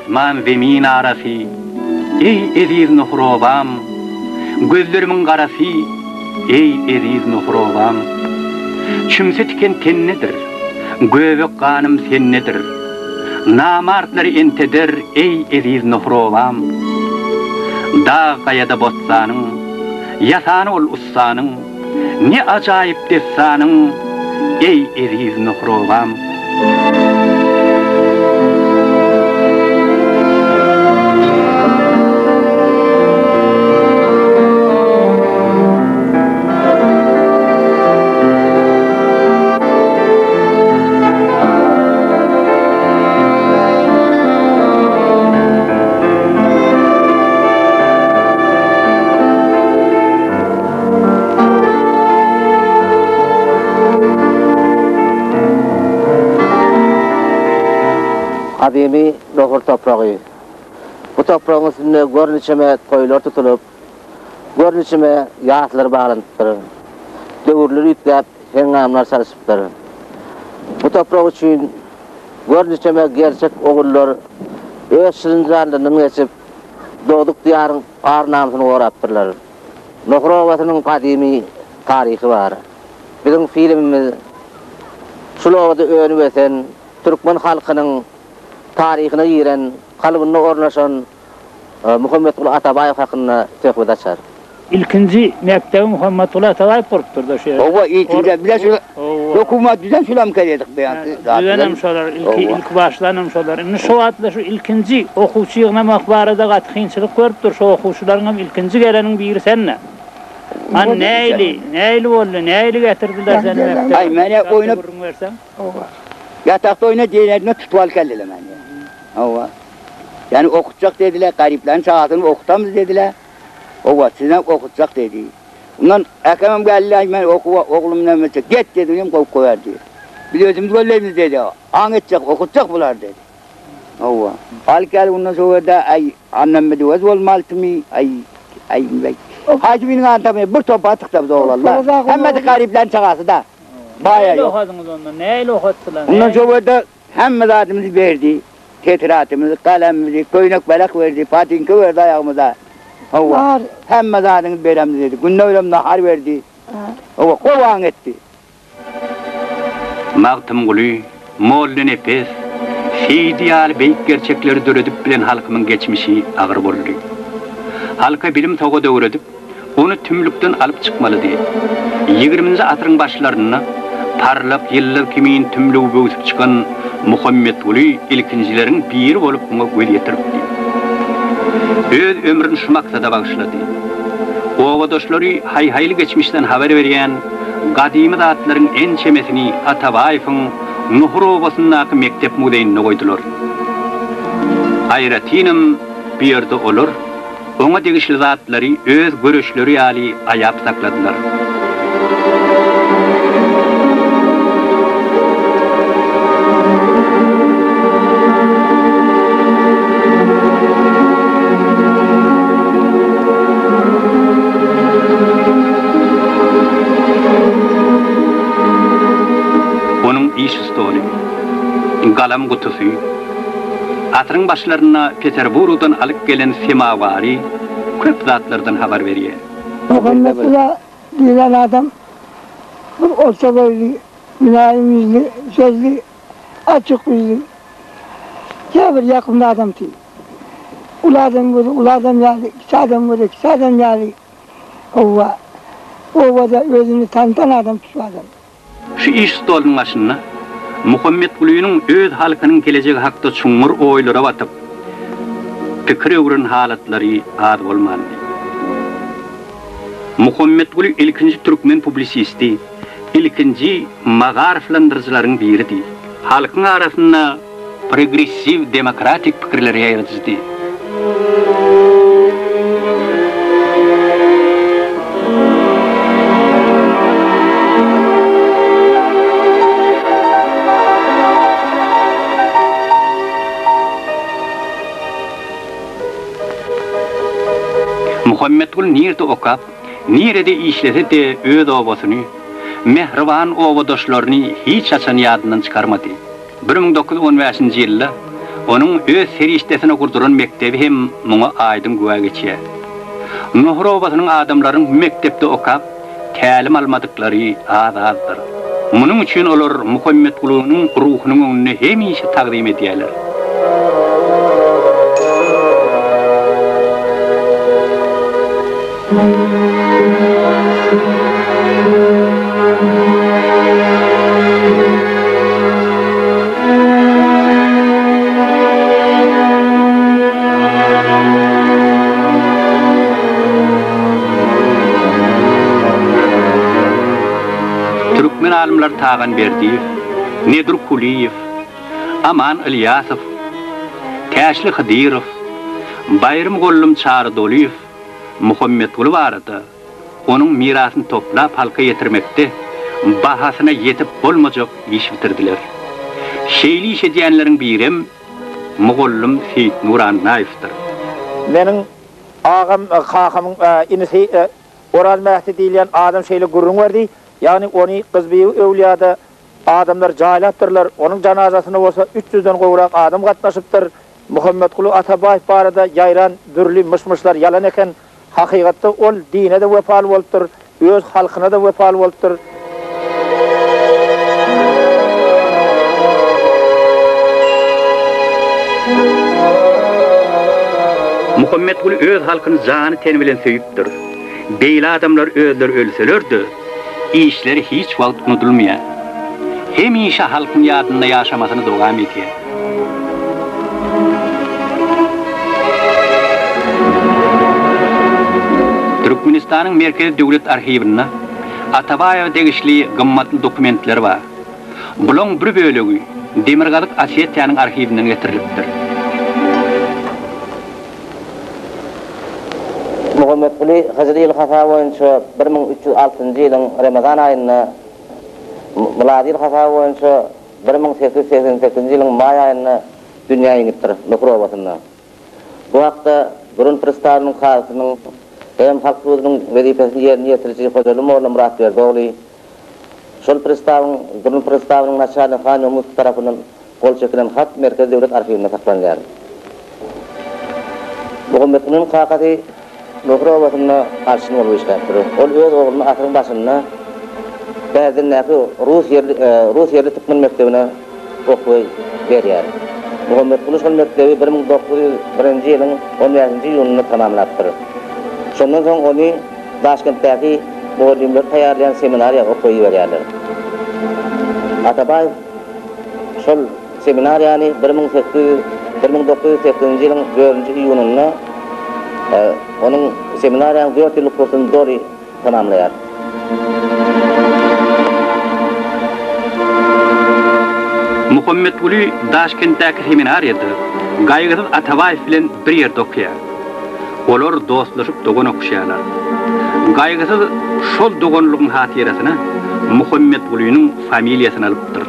Asman-zemin arasy, eý, eziz Nohur obam! Gözlerimiň garasy, eý, eziz Nohur obam! Çümse tiken tendedir, göbek ganym sendedir. Namartlary enteder, eý, eziz Nohur obam! Dag-gaýada bossanyň, ýasany ol ussanyň. Ne ajaýyp dessanyň, eý, eziz Nohur obam! Gadymy Nohur topragy. Bu topragyň üstünde gör niçeme toýlar tutulyp, gör niçeme ýaslar baglanypdyr. Döwürler üýtgäp, heňňamlar çalşypdyr. Bu toprak üçin gör niçeme gerçek ogullar öz şirin janlaryndan geçip, dogduk diýaryň ar-namysyny gorapdyrlar. Nohur obasynyň gadymy taryhy bar. Biziň filmimiz şul obada önüp-ösen, türkmen halkynyň taryhyna giren, kalbynda ornaşan Muhammetguly Atabaýew hakynda söhbet açar. Ilkinji mekdebi Muhammetguly Atabaýew gurupdyr-da şu ýerde. Hawa, ilkinji bize şu hökümet düzen şulam kelýedik beýan. Düzenem şolar, ilki ilki başlanam şolar. Indi şo wagtlar şu ilkinji okuwçy ýygnamak barada gaty kynçylyk görüpdir. Şo okuwçylaryňam ilkinji geleniň biri sen-dä. Hany nähili, nähili boldy, nähili getirdiler seni mekdebe? Aý, men oýnap, gürrüň berseň. Ýatakda oýnap diýenlerinde tutup alyp geldiler meni. Hawa. Ýani okutjak diýdiler, garyplaryň çagasyny okutamyz diýdiler. Hawa, sizem okutjak diýdi. Ondan äkemem geldi, aý men okuwa oglum näme etjek, get diýdi, hem kowup goýberdi. Biz özümiz gözleýmiz diýdi, aň etjek, okutjak bular diýdi. Hawa. Alyp gelip ondan şo ýerde aý Annamedi öz bolmalydymy, aý, aý, haýsy biriniň adyny tapmaýan, bir topar çykdy biz oglanlar. Hemmesi garyplaryň çagasy-da. Baýa Nähili ýok. okadyňyz onda, nähili okatdylar? Ondan şo ýerde Hemme zadymyzy berdi. Tetratymyzy, galemimizi, köýnek-belek berdi, patinka berdi aýagymyza. Hawa, hemme zadyňyzy beremiz diýdi. Günde birem nahar berdi. Hawa, gowy etdi. Magtymguly, Mollanepes, Seýdi ýaly beýik gerçekleri döredip bilen halkymyň geçmişi agyr boldy. Halka bilim-sowat öwredip, Ony tümlükden alyp çykmalydy. Ýigriminji asyryň başlarynda parlak ýyldyz kimin tümlügi böwsüp çykan Muhammetguly ilkinjileriň biri bolup muňa göz ýetiripdi. Öz ömrüni şu maksada bagyşlady. Obadaşlary haý-haýly geçmişden habar berýän gadymy zatlaryň ençemesini Atabaýewiň Nohur obasyndaky mekdep muzeýinde goýdular. Aýratynam bu ýerde olar Oňa degişli zatlary öz göreçleri ýaly aýap sakladylar. Onuň iş stoly, galam gutusy, Asyryň başlarynda Peterburgdan alyp gelen semawary köp zatlardan habar berýär. Muhammetguly diýlen adam bir orta boýly, mylaýym ýüzli, sözli, açyk ýüzli, käbir ýakymly adamdy. Uly adam gözi uly adam ýaly, kiçi adam gözi kiçi adam ýaly, howwa, obada özüni tanydan adamdy şu adam. Şu iş stolunyň başynda Muhammetgulynyň öz halkynyň gelejegi hakda çuňňur oýlara batyp, pikir öwren halatlary az bolmandy. Muhammetguly ilkinji türkmen publisisti, ilkinji magaryflandyryjylaryň biridi. Halkyň arasynda progressiw demokratik pikirleri ýaýradyjydy. Muhammetgul nirde okap, nirede işlese-de öz obasyny, mähriban obadaşlaryny hiç haçan ýadyndan çykarmady. 1915-nji ýylda. Onuň öz serişdesine gurduran mekdebi hem muňa aýdyň güwä geçýär. Nohur obasynyň adamlarynyň bu mekdepde okap, tälim almadyklary az-azdyr. Munuň üçin olar Muhammetgulynyň ruhunyň öňünde hemişe tagzym edýärler. Türkmen alymlary Tagan Berdiýew, Nedir Kulyýew, Aman Ylýasow, Täşli Hydyrow, Baýry mugallym Çary Dolyýew Muhammetguly barada onuň mirasyny toplap halka ýetirmekde bahasyna ýetip bolmajak iş bitirdiler. Şeýle iş edýänleriň birem mugallym Seýitnur Annaýewdir. Meniň agam, kakamyň inisi Oraz Mähti diýilýän adam şeýle gürrüň berdi, ýagny ony Gyzbibi öwlüýada adamlar jaýlapdyrlar, onuň janazasyna bolsa üç ýüzden gowrak adam gatnaşypdyr. Muhammetguly Atabaýew barada ýaýran dürli myş-myşlar ýalan eken. Hakykatda ol dine-de wepaly bolupdyr, öz halkyna-da wepaly bolupdyr. Muhammetguly öz halkyny jany-teni bilen söýüpdir. Beýle adamlar özleri ölseler-de, işleri hiç wagt unudylmaýar. Hemişe halkyň ýadynda ýaşamasyny dowam edýär. Türkmenistanyň Merkezi döwlet arhiwinde Atabaýewe degişli gymmatly dokumentler bar. Bulaň bir bölegi Demirgazyk Osetiýanyň arhiwinden getirilipdir. Muhammetguly hyjry ýyl hasaby boýunça 1306-njy ýylyň Remezan aýynda, milady ýyl hasaby boýunça 1888-nji ýylyň maý aýynda dünýä inipdir, Nohur obasynda. Bu hakda Burun pristawynyň kazysynyň hem halk sudunyň wezipesini ýerine ýetiriji Hojaly molla Myratberdi ogly, şol pristawyň Burun pristawynyň naçalnigi Han Ýomutskiý tarapyndan gol çekilen hat Merkezi döwlet arhiwinde saklanýar. Muhammetgulynyň kakasy Nohur obasynda arçyn bolup işläpdir. Ol öz ogluny asyryň başynda Bärdendäki rus ýerli rus ýerli türkmen mekdebine okuwa berýär. Muhammetguly şol mekdebi 1901-nji ýylyň on bäşinji iýunynda tamamlapdyr. Şondan soň ony Daşkentdäki mugallymlary taýýarlaýan seminariýa okuwa iberýärler. Atabaýew şol seminariýany 1800, 1908-nji ýylyň dördünji iýunynda onuň seminariýanyň dört ýyllyk kursuny doly tamamlaýar. Muhammetguly Daşkentdäki seminariýada Gaýgysyz Atabaýew bilen bir ýerde okaýar. Olar dostlaşyp dogan okuşýarlar. Gaýgysyz şol doganlygyň hatyrasyna Muhammetgulynyň familiýasyny alypdyr.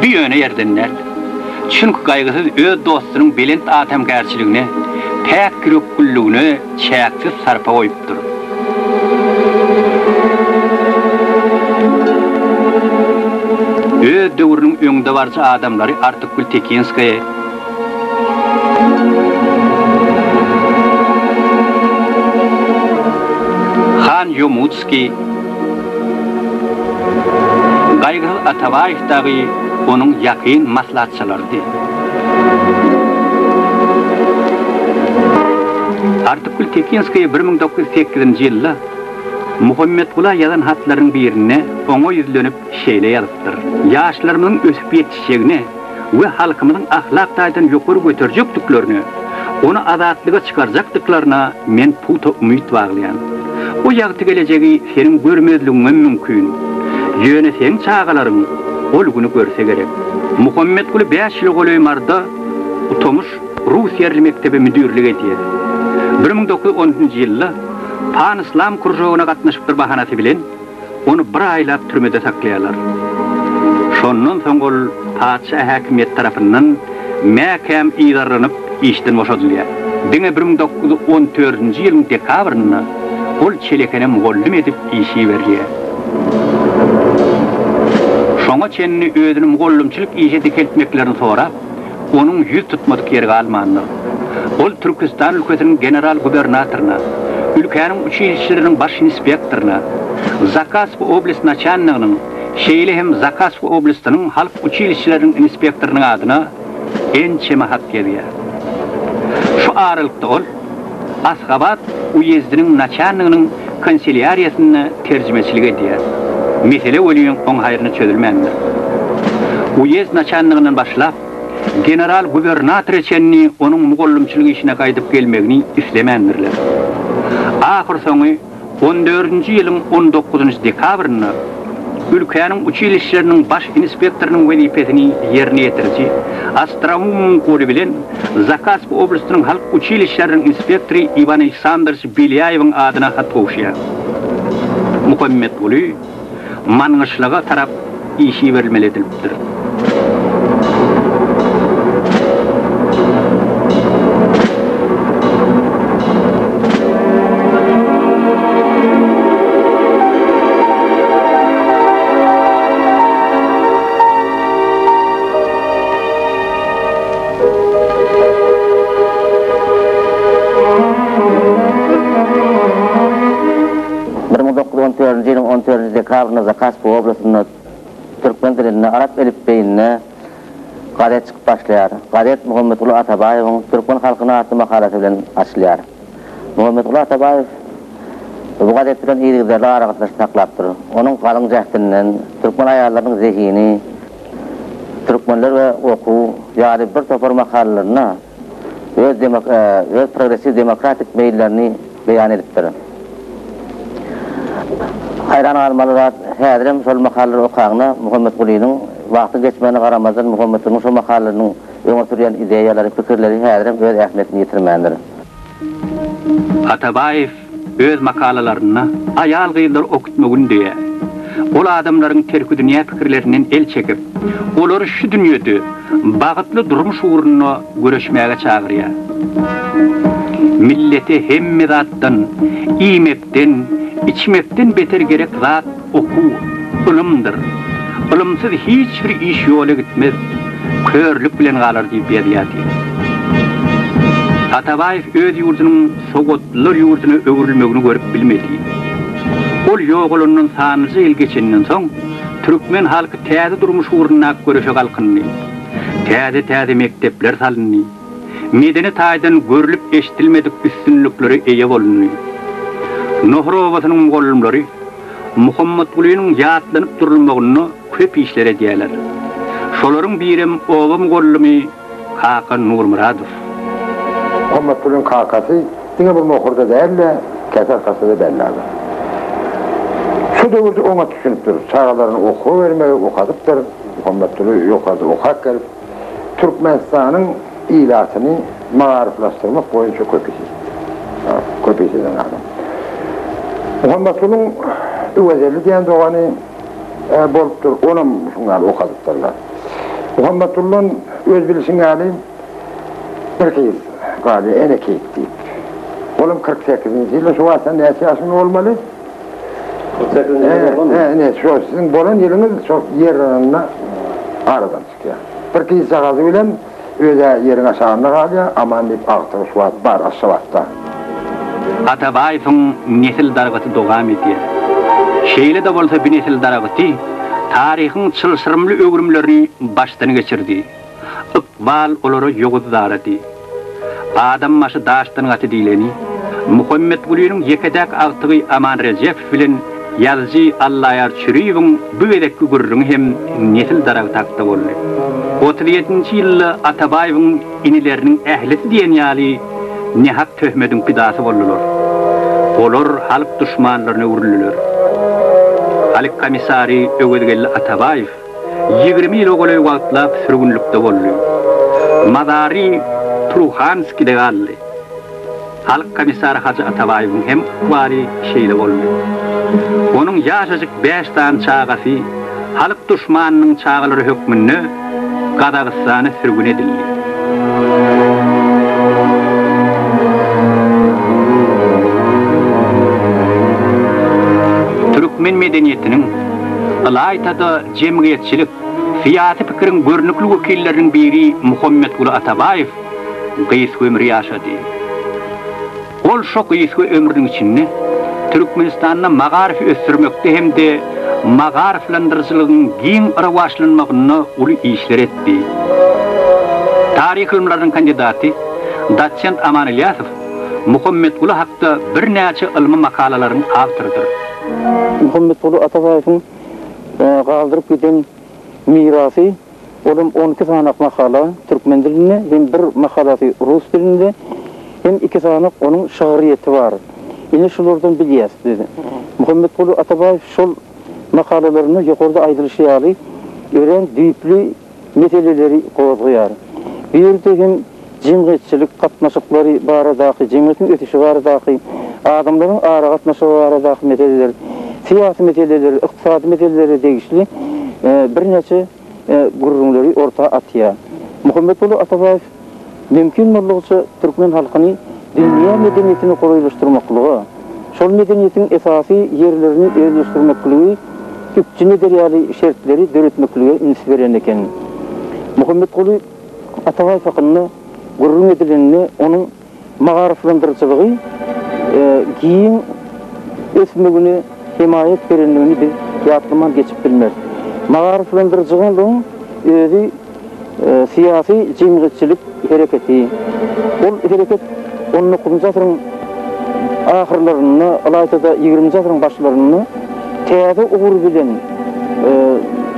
Bu ýöne ýerden däl. Çünki Gaýgysyz öz dostunyň belent adamkärçiligine, päk ýürekgülligine çäksiz sarpa goýupdyr. Öz döwrüniň öňdebaryjy adamlary Artykgül Tekinskaýa, Han Ýomutskiý, Gaýgysyz Atabaýew dagy onuň ýakyn maslahatçylarydy. Artykgül Tekinskaýa 1908-nji ýylda Muhammetgula ýazan hatlarynyň birinde oňa ýüzlenip şeýle ýazypdyr, Ýaşlarymyzyň ösüp ýetişjegine, we halkymyzyň ahlak taýdan ýokary göterjekdiklerine, ony azatlyga çykarjakdyklaryna men pugta umyt baglaýan. O ýagty gelejegi seniň görmezligiňem mümkin. Ýöne seň çagalaryň ol güni görse gerek. Muhammetguly bäş ýyla golaý Maryda Utamyş rus ýerli mekdebe müdirlik edýär. 1910-njy ýylda Pan-yslam kružogyna gatnaşypdyr bahanasy bilen, Ony bir aýlap türmede saklaýarlar. Şondan soň ol patyşa häkimiýeti tarapyndan mäkäm yzarlanyp işden boşadylýar. Diňe 1914-nji ýylyň dekabrynda ol Çelekene mugallym edip işe iberilýär. Şoňa çenli özüni mugallymçylyk işe dikeltmeklerini sorap, onuň ýüz tutmadyk ýeri galmandyr. Ol Türküstan ülkesiniň general-gubernatoryna, ülkäniň uçilişçileriniň baş inspektoryna, Zakaspi oblast naçalniginiň, şeýle hem Zakaspi oblastynyň halk uçilişçileriniň inspektorynyň adyna ençeme hat ýazýar. Şu aralykda ol Asgabat uýezdiniň naçalniginiň kanselýariýasynda terjimeçilik edýär. Mesele welin oň haýryna çözülmändir. Uýezd naçalniginden başlap, general-gubernatora çenli onuň mugallymçylyk işine gaýdyp gelmegini islemändirler. Ahyrsoňy on dördünji ýylyň on dokuzynjy dekabrynda ülkäniň uçilişleriniň baş inspektorynyň wezipesini ýerine ýetiriji Ostroumowyň goly bilen Zakaspi oblastynyň halk uçilişleriniň inspektory Iwan Aleksandrowiç Belýaýewiň adyna hat gowuşýar. Muhammetguly Maňgyşlaga tarap iş iberilmeli edilipdir. 1914-nji ýylyň on dördünji dekabrynda Zakaspi oblastynda türkmen dilinde, arap elipbiýinde gazet çykyp başlaýar. Gazet Muhammetguly Atabaýewiň Türkmen halkyna atly makalasy bilen açylýar. Muhammetguly Atabaýew bu gazet bilen yzygiderli aragatnaşyk saklapdyr. Onuň galyň jähtinden, türkmen aýallarynyň zehini, türkmenler we okuw ýaly bir topar makalalarynda öz öz progressiw demokratik meýillerini beýan edipdir. Haýran galmaly zat, häzirem şol makalalary okaňda Muhammetgulynyň wagtyň geçmegine garamazdan Muhammetgulynyň şol makalalarynyň öňe sürýän ideýalary, pikirleri häzirem öz ähmiýetini ýitirmändir. Atabaýew öz makalalarynda aýal-gyzlary okutmagy ündeýär. Ol adamlaryň terkidünýä pikirlerinden el çekip, olary şu dünýede bagtly durmuş ugrunda göreşmäge çagyrýar. Millete hemme zatdan, iýmekden, içmekden beter gerek zat okuw, ylymdyr. Ylymsyz hiç bir iş ýola gitmez, körlük bilen galar diýip ýazýardy. Atabaýew öz ýurdunyň sowatlylar ýurduna öwrülmegini görüp bilmedi. Ol ýogalandan sanlyja ýyl geçenden soň, türkmen halky täze durmuş ugrundaky göreşe galkyndy. Täze-täze mekdepler salyndy. Medeni taýdan görlüp-eşidilmedik üstünliklere eýe bolundy. Nohur obasynyň mugallymlary Muhammetgulynyň ýatlanyp durulmagynda köp işler edýärler. Şolaryň birem oba mugallymy Kaka Nurmyradow. Muhammetgulyň kakasy diňe bir Nohurda däl-de, Kesearkaçda-da belli adam. Şu döwürde oňat düşünipdir. Çagalaryny okuwa bermegi okadypdyr. Muhammetguly ýokarda okap gelip, Türkmenistanyň ilatyny magaryflaşdyrmak boýunça köp iş etdi. Köp iş eden adam. Muhammetgulyň Öwezelli diýen dogany bolupdyr, onam şuň ýaly okadypdyrlar. Muhammetguldan öz bilşiň ýaly bir gyz galýar, Ene Keýik diýip. Olam 48-nji ýylda, şu wagt sen näçe ýaşyňda bolmaly? 48-nji ýylda bolanmy? He, ine, şo siziň bolan ýylyňyz şo ýer yranda aradan çykýar. Bir gyzjagazy bilen öz-ä ýeriň aşagynda galýar, Aman diýip agtygy şu wagt bar Aşgabatda. Atabaýewiň nesil dargysy dowam edýär. Şeýle-de bolsa bi nesil daragty taryhyň çylşyrymly öwrümlerini başdan geçirdi. Ykbal olara ýowuz darady. Adam başy daşdan gaty diýleni, Muhammetgulynyň ýeke-täk agtygy Aman Rejepow bilen ýazyjy Allaýar Çüriýewiň bu gezekki gürrüňi hem nesil daragty hakda boldy. 37-nji ýylda Atabaýewiň inileriniň ählisi diýen ýaly nähak töhmediň pidasy boldular. Olar halk duşmanlaryna öwrüldiler. Halk komissary Öwezgeldi Atabaýew 20 ýyla golaý wagtlap sürgünlikde boldy. Mazary Truhanskide galdy. Halk komissary Hajy Atabaýewiň hem ykbaly şeýle boldy. Onuň ýaşajyk bäş sany çagasy halk duşmanynyň çagalary hökmünde Gazagystana sürgün edildi. Türkmen medeniýetiniň, ylaýta-da jemgyýetçilik, Syýasy pikiriň görnükli wekilleriniň biri Muhammetguly Atabaýew gysga ömür ýaşady. Ol şo gysga ömrüniň içinde Türkmenistanda magaryfy ösdürmekde hem-de magaryflandyryjylygyň giň rowaçlanmagynda uly işler etdi. Taryh ylymlarynyň kandidaty, dosent Aman Ylýasow Muhammetguly hakda birnäçe ylmy makalalaryň awtorydyr. Muhammetguly Atabaýewiň galdyryp giden mirasy Olam 12 sanak makala türkmen dilinde hem bir makalasy rus dilinde hem iki sanak onuň şygryýeti bar. Ine şulardan bilýäs biz. Muhammetguly Atabaýew şol makalalarynda ýokarda aýdylyşy ýaly örän düýpli meseleleri gozgaýar. Bu ýerde hem jemgyýetçilik gatnaşyklary baradaky, jemgyýetiň ösüşi baradaky, adamlaryň aragatnaşygy baradaky meseleler, syýasy meseleler, ykdysady meselelere degişli birnäçe gürrüňleri orta atýar. Muhammetguly Atabaýew mümkin boldugyça türkmen halkyny dünýä medeniýetine golaýlaşdyrmaklyga, şol medeniýetiň esasy ýerlerini özleşdirmekligi üpjün eder ýaly şertleri döretmeklige üns beren eken. Muhammetguly Atabaýew hakynda gürrüň edilende onuň magaryflandyryjylygy giň ösmegine hemaýat berendigini biz ýatlaman geçip bilmeris. Magaryflandyryjylygyň özi syýasy-jemgyýetçilik hereketi. Ol hereket on dokuzynjy asyryň ahyrlarynda, ylaýta-da ýigriminji asyryň başlarynda täze ugur bilen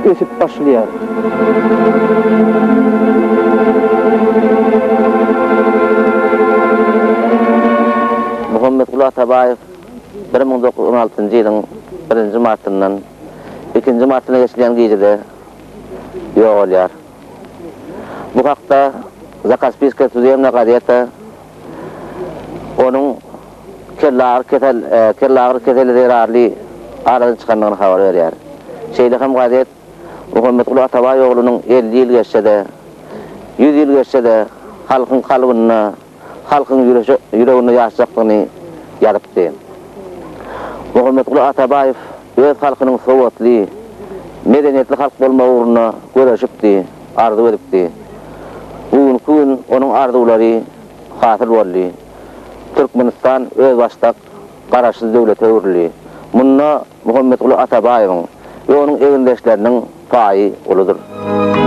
ösüp başlaýar. Muhammetguly Atabaýew 1916-njy ýylyň birinji martyndan ikinji martyna geçilýän gijede ýogalýar. Bu hakda Zakaspiýskaýa tuzemna gazeta onuň kellagyry kesel kellagyry keseli zerarly aradan çykandygyny habar berýär. Şeýle hem gazet Muhammetguly Atabaý oglunyň 50 ýyl geçse-de, 100 ýyl geçse-de halkyň kalbynda, halkyň ýüreginde ýaşjakdygyny ýazypdy. Muhammetguly Atabaýew öz halkynyň sowatly, medeniýetli halk bolmagy ugrunda göreşipdi, arzuw edipdi. Bu günki gün onuň arzuwlary hasyl boldy. Türkmenistan özbaşdak Garaşsyz döwlete öwrüldi. Munda Muhammetguly Atabaýewiň we onuň egindeşleriniň paýy uludyr.